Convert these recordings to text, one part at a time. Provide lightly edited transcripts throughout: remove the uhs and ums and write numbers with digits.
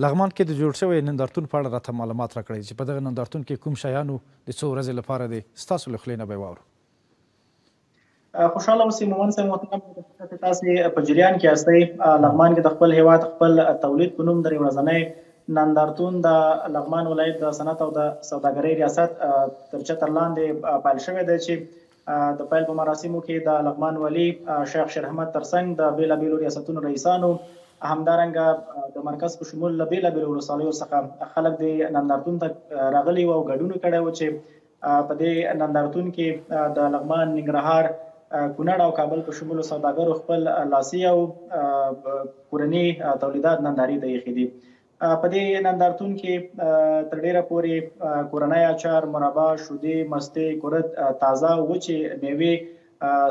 لغمان کې د جوړ شوی نندارتون په اړه راته معلومات راکړئ چې په دغه نندارتون کې کوم شیان وو، د څو ورځې لپاره دی، ستاسو له خولې نه به یې واورو. خوشحاله اوسئ مومند صاحب محترم، چې تاسو په جریان کې یاستئ. لغمان کې د خپل هیواد خپل تولید په نوم درې ورځنی نندارتون د لغمان ولایت د صنعت او د سوداګرۍ ریاست تر چتر لاندې پیل شوی دی، چې د پیل په مراسمو کې د لغمان والي شیخ شیر احمد ترڅنګ د بېلابېلو ریاستونو رئیسانو، همدارنګه د مرکز په شمول له بېلابېلو ولسوالیو څخه خلک د نندارتون ته راغلي وو او ګډون یې کړی و، چې په دې نندارتون کې د لغمان، ننګرهار، کونړ او کابل په شمول سوداګرو خپل لاسي او کورني تولیدات نندارې ته ایښي دي. په دې نندارتون کې تر ډېره پورې کورنۍ اچار، مربا، شودې، مستې، کورت، تازه وچې میوې،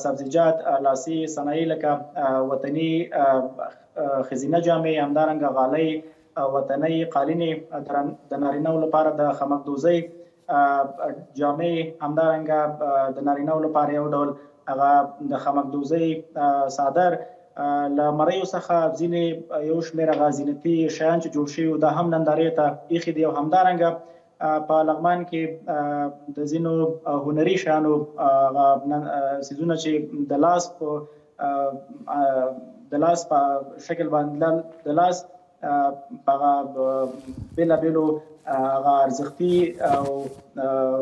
سبزیجات، لاسي صنایع لکه وطني ښځینه جامې، همدارنګه غالۍ، وطنۍ قالینې، د نارینهو لپاره د خمکدوزۍ جامې، همدارنګه د نارینهو لپاره یو ډول هغه د خمکدوزۍ څادر، له مریو څخه ځینې یو شمېر هغه زینتي شیان چې جوړ شوي دا هم نندارې ته ایښي دي. او همدارنګه په لغمان کې د ځینو هنري شیانو هغه څیزونه چې د لاس په شکل باندې، د لاس په هغه بېلابېلو هغه ارزښتي او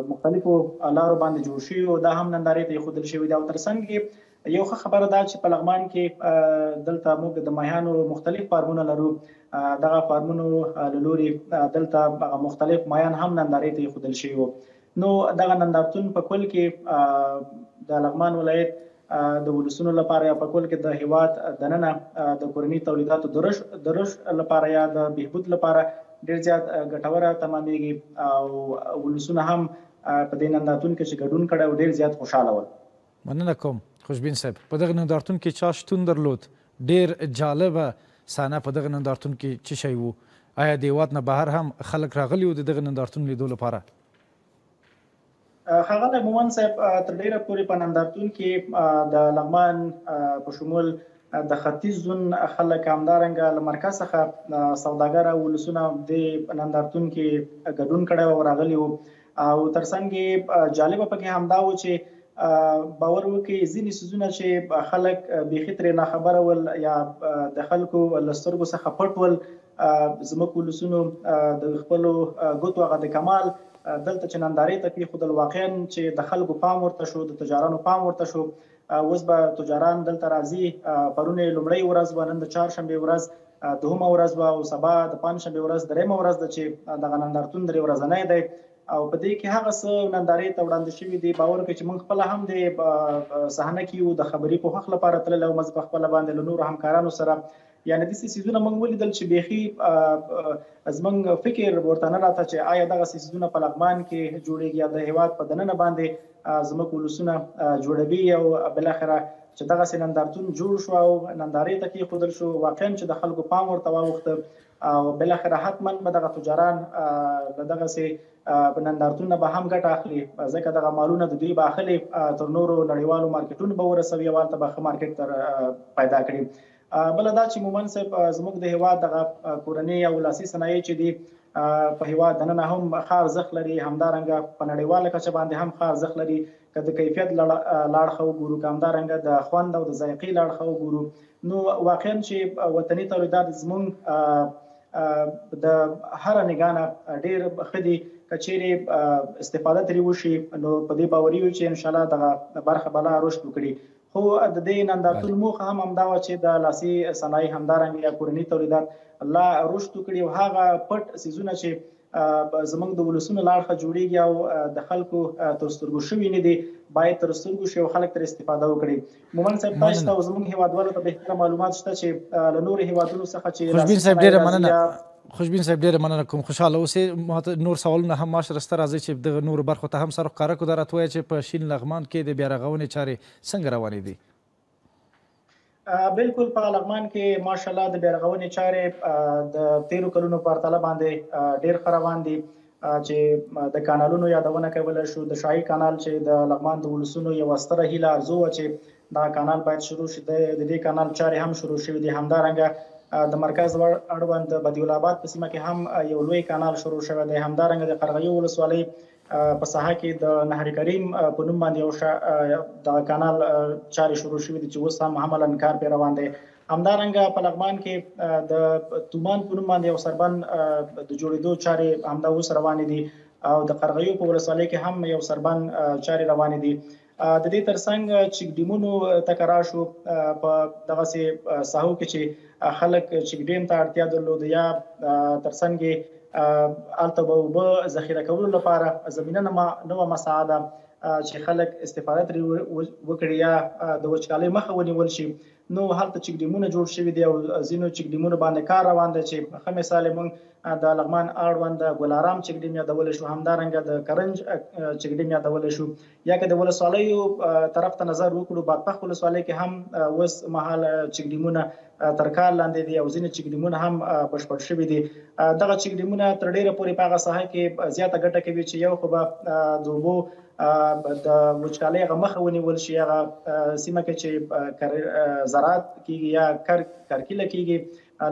مختلفو لارو باندې جوړ شوي، دا هم نندارې ته ایښودل شوي دي. او ترڅنګ یو ښه خبره ده چې په لغمان کې دلته موږ د ماهیانو مختلف فارمونه لرو، دغه فارمونو له لوري دلته هغه مختلف ماهیان هم نندارې ته ایښودل شوي وو. نو دغه نندارتون په کل کې د لغمان ولایت د ولسونو لپاره یا په کل کې د هیواد دننه د کورني تولیداتو د رشد لپاره یا د بهبود لپاره ډېر زیات ګټوره تمامېږي، او ولسونه هم په دې نندارتون کې چې ګډون کړی او ډېر زیات خوشحاله ول. مننه کوم خوشبین صاحب. په دغه نندارتون کې چا شتون درلود؟ ډېر جالبه صحنه په دغه نندارتون کې څه شی وو؟ آیا د هیواد نه بهر هم خلک راغلي وو د دغه نندارتون لیدو لپاره؟ ښاغلی مومند صاحب، تر ډېره پورې په نندارتون کې د لغمان په شمول د ختیځ زون خلک، همدارنګه له مرکز څخه سوداګر او ولسونه د نندارتون کې ګډون کړی او راغلي وو. او ترڅنګ جالبه پکې همدا و چې باور وکړي، ځینې څیزونه چې خلک بیخي ترې ناخبره ول یا د خلکو له سترګو څخه پټ ول، زموږ ولسونو د خپلو ګوتو هغه د کمال دلته چې نندارې ته کېښودل، واقعا چې د خلکو پام ورته شو، د تجارانو پام ورته شو. اوس به تجاران دلته راځي. پرون یې لومړۍ ورځ وه، نن د چهارشنبې ورځ دوهمه ورځ وه، او سبا د پنجشنبې ورځ درېیمه ورځ ده چې دغه نندارتون درې ورځنی دی. او په دې کې هغه څه نندارې ته وړاندې شوي دي، باور وکړئ چې موږ خپله هم د صحنه کې یو د خبري پوښښ لپاره تللی او موږ په خپله باندې له نورو همکارانو سره، یعنې داسې څیزونه موږ ولیدل چې بیخي زموږ فکر ورته نه راته چې آیا دغسې څیزونه په لغمان کې جوړېږي یا د هیواد په دننه باندې زموږ ولسونه جوړوي. او بالاخره چې دغسې نندارتون جوړ شو او نندارې ته کېښودل شو، واقعا چې د خلکو پام ورته واوښته، او بالاخره حتما به دغه تجاران له دغسې نندارتون نه به هم ګټه اخلي، ځکه دغه مالونه د دوی به اخلي، تر نورو نړیوالو مارکیټونو به ورسوي او هلته به ښه مارکیټ تر پیدا کړي. بله دا چې مومند صاحب، زموږ د هیواد دغه کورنۍ او لاسي صنایع چې دي، په هیواد دننه هم ښه ارزښت لري، همدارنګه په نړیواله کچه باندې هم ښه ارزښت لري. که د کیفیت له اړخه وګورو، که همدارنګه د خوند او د ذایقې له اړخه وګورو، نو واقعا چې وطني تولیدات زموږ د هره نګاه نه ډېر ښه دي. که چیرې استفاده ترې وشي، نو په دې باوري یو چې انشاءالله دغه برخه به لا رشد وکړي. خو د دې نندارتون موخه هم همدا وه چې د لاسي صنایع، همدارنګه یا کورني تولیدات لا رشد وکړي، او هغه پټ څیزونه چې زموږ د ولسونو له اړخه جوړیږي او د خلکو تر سترګو شوي نه دي، باید تر سترګو شي او خلک ترې استفاده وکړي. مومند صاحب، تاسو ته او زموږ هیوادوالو ته بهتره معلومات شته چې له نورو هیوادونو څخه چې خوشبین صاحب ډېره مننه. خوشبین صاحب، ډېره مننه کوم، خوشحاله اوسې. ماته نور سوالونه هم ما سره شته، راځئ چې دغه نورو برخو ته هم سر ښکاره کړو. دا راته ووایه چې په شین لغمان کې د بیارغونې چارې څنګه روانې دي؟ بالکل، په لغمان کې ماشاءالله د بیارغونې چارې د تیرو کلونو په پرتله باندې ډېر ښه روان دي، چې د کانالونو یادونه کولی شو. د شاهي کانال چې د لغمان د ولسونو یوه ستره هیله ارزو وه چې دا کانال باید شروع شي، د دې کانال چارې هم شروع شوې دي. همدارنګه د مرکز اړوند بدیع الاباد په سیمه کې هم یو لوی کانال شروع شوی دی. همدارنګه د قرغیو ولسوالۍ په ساحه کې د نهر کریم په نوم باندې یو دغه کانال چارې شروع شوې دي چې اوس هم عملاً کار پرې روان دی. همدارنګه په لغمان کې د تومان په نوم باندې یو سربند د جوړېدو چارې همدا اوس روانې دي او د قرغیو په ولسوالۍ کې هم یو سربند چارې روانې دي. د دې ترڅنګ چک ډیمونو ته که راشو، په دغسې ساحو کې چې خلک چک ډیم ته اړتیا درلوده یا ترڅنګ یې هلته به اوبه ذخیره کولو لپاره زمینه نه وه مساعده چې خلک استفاده ترې وکړي یا د وچکالۍ مخه ونیول شي، نو هلته چک ډیمونه جوړ شوي دي او ځینو چک ډیمونو باندې کار روان دی چې ښه مثال یې موږ د لغمان اړوند ګلارام چک ډیم یادولی شو، همدارنګه د کرنج چک ډیم یادولی شو. یا که د ولسوالیو طرف ته نظر وکړو، بادپخ ولسوالۍ کې هم اوس مهال چک ډیمونه تر کار لاندې دي او ځینې چک ډیمونه هم بشپړ شوي دي. دغه چک ډیمونه تر ډېره پورې په هغه ساحه کې زیاته ګټه کوي چې یو خو به د اوبو د وچکالۍ هغه مخه ونیول شي، هغه سیمه کې چې زراعت کیږي یا کرکیله کیږي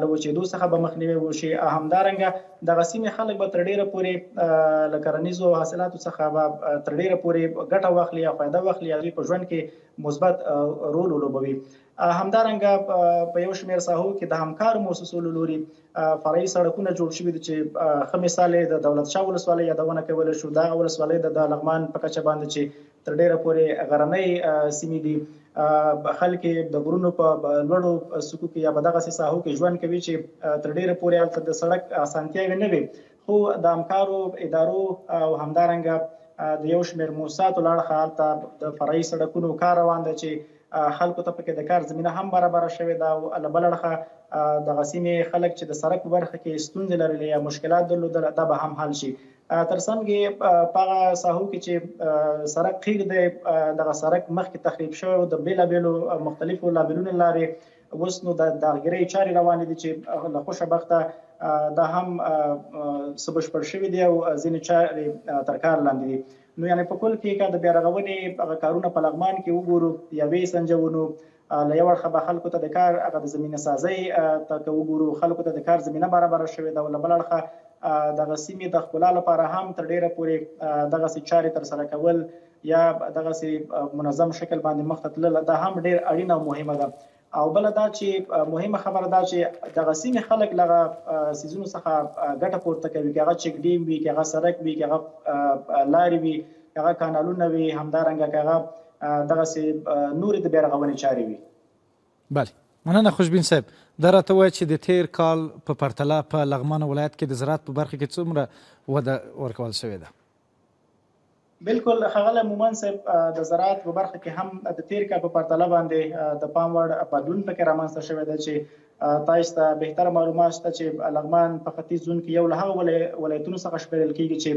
له وچېدو څخه به مخنیوی وشي. همدارنګه دغه سیمې خلک به تر ډېره پورې له کرنیزو حاصلاتو څخه به تر ډېره پورې ګټه واخلي یا فایده واخلي یا دوی په ژوند کې مثبت رول ولوبوي. همدارنګه په یو شمېر ساحو کې د همکارو موسسو له لوري فرعي سړکونه جوړ شوي دي چې ښه مثال یې د دولت شاه ولسوالۍ یادونه کولی شو. دغه ولسوالۍ د لغمان په کچه باندې چې تر ډېره پورې غرنۍ سیمې دي، خلک یې د غرونو په لوړو څوکو کې یا په دغسې ساحو کې ژوند کوي چې تر ډېره پورې هلته د سړک اسانتیاوې نه وي، خو د همکارو ادارو او همدارنګه د یو شمېر موسساتو له اړخه هلته د فرعي سړکونو کار روان دی چې خلکو ته پکې د کار زمینه هم برابره شوې ده. او له بل اړخه دغه سیمې خلک چې د سړک په برخه کې ستونزې لرلې یا مشکلات درلودل دا به هم حل شي. ترڅنګ یې په هغه ساحو کې چې سړک قیر دی، دغه سړک مخکې تخریب شوی و د بېلابېلو مختلفو لاملونو لارې، اوس نو د داغګیرۍ چارې روانې دي چې له خوشه بخته دا هم څه بشپړ شوي دي او ځینې چارې تر کار لاندې دي. نو یعنې په کل کې که د بیارغونې هغه کارونه په لغمان کې وګورو یا ویې سنجوو، نو له یو اړخه به خلکو ته د کار هغه د زمینه سازۍ ته که وګورو خلکو ته د کار زمینه برابره شوې ده، او له بل اړخه دغه سیمې د ښکلا لپاره هم تر ډېره پورې دغسې چارې ترسره کول یا دغسې منظم شکل باندې مخته تلل دا هم ډېر اړینه او مهمه ده. او بله دا چې مهمه خبره دا چې دغه سیمې خلک له هغه څیزونو څخه ګټه پورته کوي، که هغه چک ډیم وي، که هغه سړک وي، که هغه لارې وي، که هغه کانالونه وي، همدارنګه که هغه دغسې نورې د بیارغونې چارې وي. بله مننه خوشبین صاحب، دا راته ووایه چې د تیر کال په پرتله په لغمان ولایت کې د زراعت په برخه کې څومره وده ورکول شوې ده؟ بالکل ښاغلی مومند صاحب، د زراعت په برخه کې هم د تیر کال په پرتله باندې د پام وړ بدلون پکې رامنځته شوی دی چې تاسو ته بهتره معلومات شته چې لغمان په ختیځ زون کې یو له هغو ولایتونو څخه شمېرل کېږي چې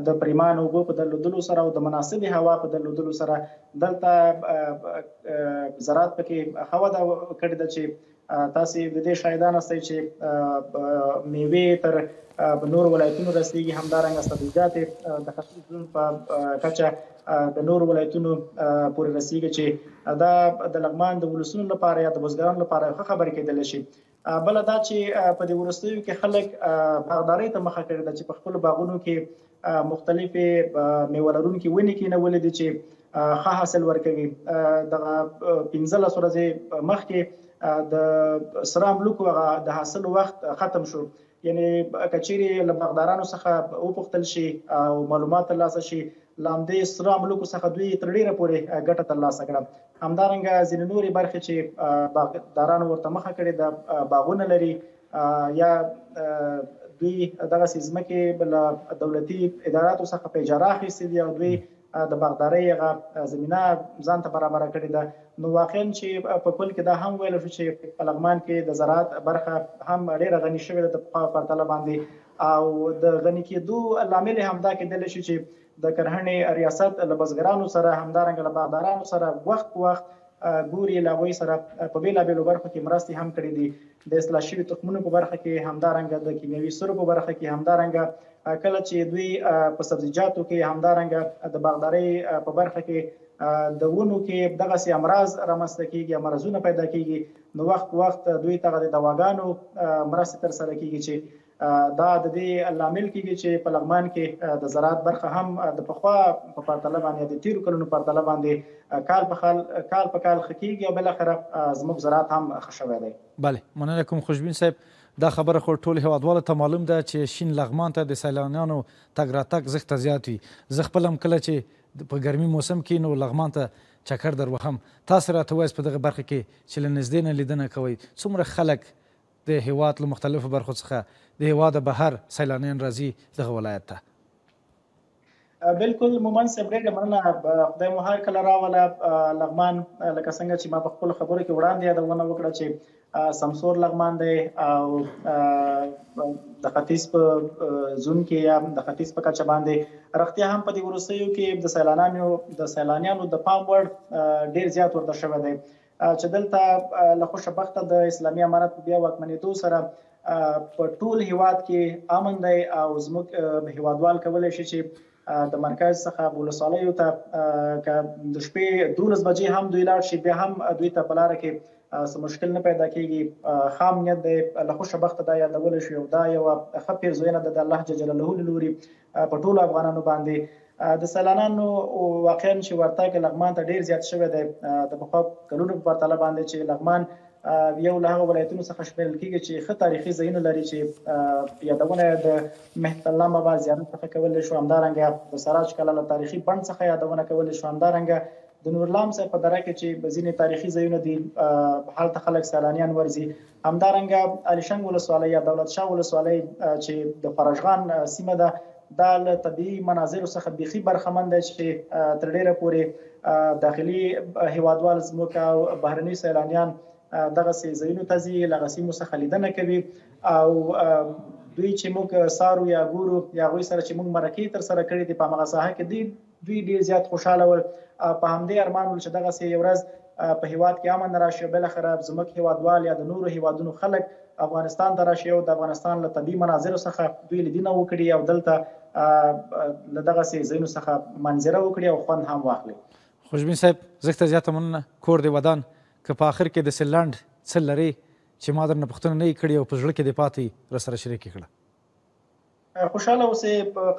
د پریمان اوبو په درلودلو سره او د مناسبې هوا په درلودلو سره دلته زراعت پکې ښه وده کړې ده چې تاسې د دې شاهدان یاستئ چې میوې تر نورو ولایتونو رسیږي، همدارنګه سبزیجات د ختیځ زون په کچه د نورو ولایتونو پورې رسیږي چې دا د لغمان د ولسونو لپاره یا د بزګرانو لپاره ښه خبرې کېدلی شي. بله دا چې په دې وروستیو کې خلک باغدارۍ ته مخه کړې ده چې په خپلو باغونو کې مختلفې میوه لرونکې ونې کېنولې دي چې ښه حاصل ورکوي. دغه 15 ورځې مخکې د سره املوکو هغه د حاصل وخت ختم شو، یعنې که چیرې له باغدارانو څخه وپوښتل شي او معلومات ترلاسه شي، له همدې سره املوکو څخه دوی تر ډېره پورې ګټه ترلاسه کړه. همدارنګه ځینې نورې برخې چې باغدارانو ورته مخه کړې ده، باغونه لري یا دوی دغسې ځمکې له دولتي اداراتو څخه په اجاره اخیستې دي او دوی د باغدارۍ هغه زمینه ځان ته برابره کړې ده. نو واقعا چې په کل کې دا هم ویلی شو چې په لغمان کې د زراعت برخه هم ډېره غني شوې ده د پخوا پرتله باندې، او د غني کېدو لامل یې هم دا کېدلی شي چې د کرهڼې ریاست له بزګرانو سره همدارنګه له باغدارانو سره وخت په وخت ګوري، له هغوی سره په بېلابېلو برخو کې مرستې هم کړې دي، د اصلاح شوي تخمونو په برخه کې، همدارنګه د کیمیاوي سرو په برخه کې، همدارنګه کله چې دوی په سبزیجاتو کې، همدارنګه د باغدارۍ په برخه کې د ونو کې دغسې امراض رامنځته کیږي، مرضونه پیدا کیږي، نو وخت په وخت دوی ته د دواګانو مرستې ترسره کیږي چې دا د دې لامل کیږي چې په لغمان کې د زراعت برخه هم د پخوا په پرتله باندې، د تیرو کلونو پرتله باندې کال په کال ښه کیږي او بالاخره زموږ زراعت هم ښه شوی دی. بله مننه کوم خوشبین صاحب. دا خبره خو ټول هیوادوالو ته معلوم ده چې شین لغمان ته د سیلانیانو تګ راتګ زښته زیات وي. زه خپل هم کله چې په ګرمي موسم کې نو لغمان ته چکر در وهم. تاسو راته ووایاست په دغه برخه کې چې له نږدې نه لیدنه کوئ، څومره خلک د هیواد له مختلفو برخو څخه د هیواده بهر سیلانیان راځي دغه ولایت ته؟ بالکل مومند صاحب، ډېره مننه، خدای مو هر کله راوله. لغمان لکه څنګه چې ما په خپلو خبرو کې وړاندې یادونه وکړه چې سمسور لغمان دی او د ختیځ په زون کې یا د ختیځ په کچه باندې رښتیا هم په دې وروستیو کې د سیلانیانو د پام وړ ډېر زیات ورته شوی دی چې دلته له خوشه بخته د اسلامي امارت په بیا واکمنېدو سره په ټول هیواد کې امن دی او زموږ هیوادوال کولی شي چې د مرکز څخه ولسوالیو ته که د شپې 12 بجې هم دوی لاړ شي، بیا هم دوی ته په لاره کې څه مشکل نه پیدا کیږي. ښه امنیت دی، له خوشه بخته دا یادولی شو او دا یوه ښه پیرزوینه ده د الله جل جلاله له لوري په ټولو افغانانو باندې. د سیلانانو واقعا چې ورتګ لغمان ته ډیر زیات شوی دی د پخوا کلونو په پرتله باندې، چې لغمان یو له هغو ولایتونو څخه شمېرل کیږي چې ښه تاریخي ځایونه لري چې یادونه یې د مهترلام بابا زیارت څخه کولی شو، همدارنګه د سراج کلا له تاریخي بڼ څخه یادونه کولی شو، همدارنګه د نورلام صاحب په دره کې چې ځینې تاریخي ځایونه دي هلته خلک سیلانیان ورځي، همدارنګه علیشنګ ولسوالۍ یا دولت شاه ولسوالۍ چې د فرشغان سیمه ده، دا له طبیعي مناظرو څخه بیخي برخمن دی چې تر ډېره پورې داخلي هیوادوال زموږ او بهرني سیلانیان دغسې ځایونو ته ځي، له هغه سیمو څخه لیدنه کوي او دوی چې موږ څارو یا ګورو یا هغوی سره چې موږ مرکې ترسره کړې دي په هماغه ساحه کې دوی ډېر زیات خوشحاله ول، په همدې ارمان ول چې دغسې یو ورځ په هیواد کې امن راشي او بالاخره زموږ هیوادوال یا د نورو هیوادونو خلک افغانستان ته راشي او د افغانستان له طبیعي مناظرو څخه دوی لیدنه وکړي او دلته له دغسې ځایونو څخه منظره وکړي او خوند هم واخلي. خوشبین صاحب زښته زیاته مننه، کور دې ودان. که په آخر کې داسې لنډ څه لرې چې ما درنه پوښتنه نه یې کړې او په زړه کې دې پاتې راسره شریکې کړه. خوشحاله اوسې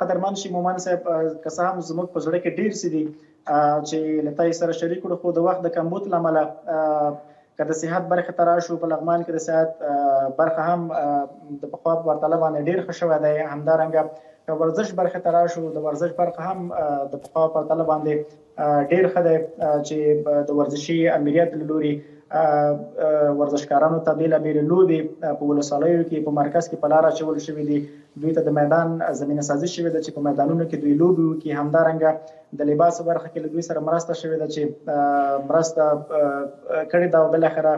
قدرمن شي مومند صاحب. که څه هم زموږ په زړه کې ډېر څه دي چې له تاسو سره شریک کړو، خو د وخت د کمبود له امله که د صحت برخې ته راشو، په لغمان کې د صحت برخه هم د پخوا په پرتله باندې ډېر ښه شوی دی. همدارنګه که ورزش برخې ته راشو، د ورزش برخه هم د پخوا په پرتله باندې ډېر ښه دی چې د ورزشي امریت له لوري ورزشکارانو ته بېلابېلې لوبې په ولسوالیو کې په مرکز کې په لاره اچول شوې دي. دوی ته د میدان زمینه سازي شوې ده چې په میدانونو کې دوی لوبې وکړي. همدارنګه د لباس په برخه کې له دوی سره مرسته شوې ده چې مرسته کړې ده او بالاخره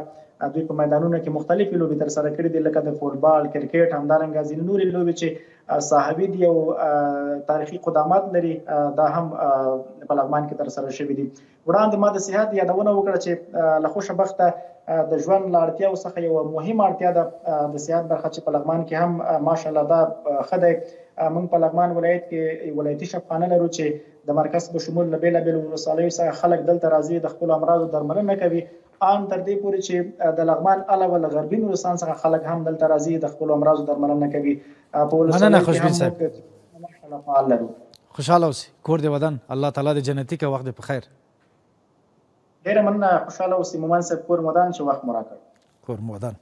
دوی په میدانونو کې مختلفې لوبې ترسره کړې دي لکه د فوټبال، کرکټ، همدارنګه ځینې نورې لوبې چې ساحوي دي او تاریخي قدامت لري، دا هم په لغمان کې ترسره شوې دي. وړاندې ما د صحت یادونه وکړه چې له خوشه بخته د ژوند له اړتیاو څخه یوه مهمه اړتیا ده د صحت برخه چې په لغمان کې هم ماشاءالله دا ښه دی. موږ په لغمان ولایت کې ولایتي شفاخانه لرو چې د مرکز په شمول له بېلابېلو ولسوالیو څخه خلک دلته راځي، د خپلو امراضو درملنه کوي، ان تر دې پورې چې د لغمان علاوه له غربي نورستان څخه خلک هم دلته راځي، د خپلو امراضو درملنه کوي. په ولسوالیو کې هم موږ فعال لرو. خوشحاله اوسې، کور دې ودان، الله تعالی دې جنتي که، وخت دې په خیر. ډېره مننه، خوشحاله اوسې مومند صاحب، کور مو ودان چې وخت مو راکړ. کور مو ودان.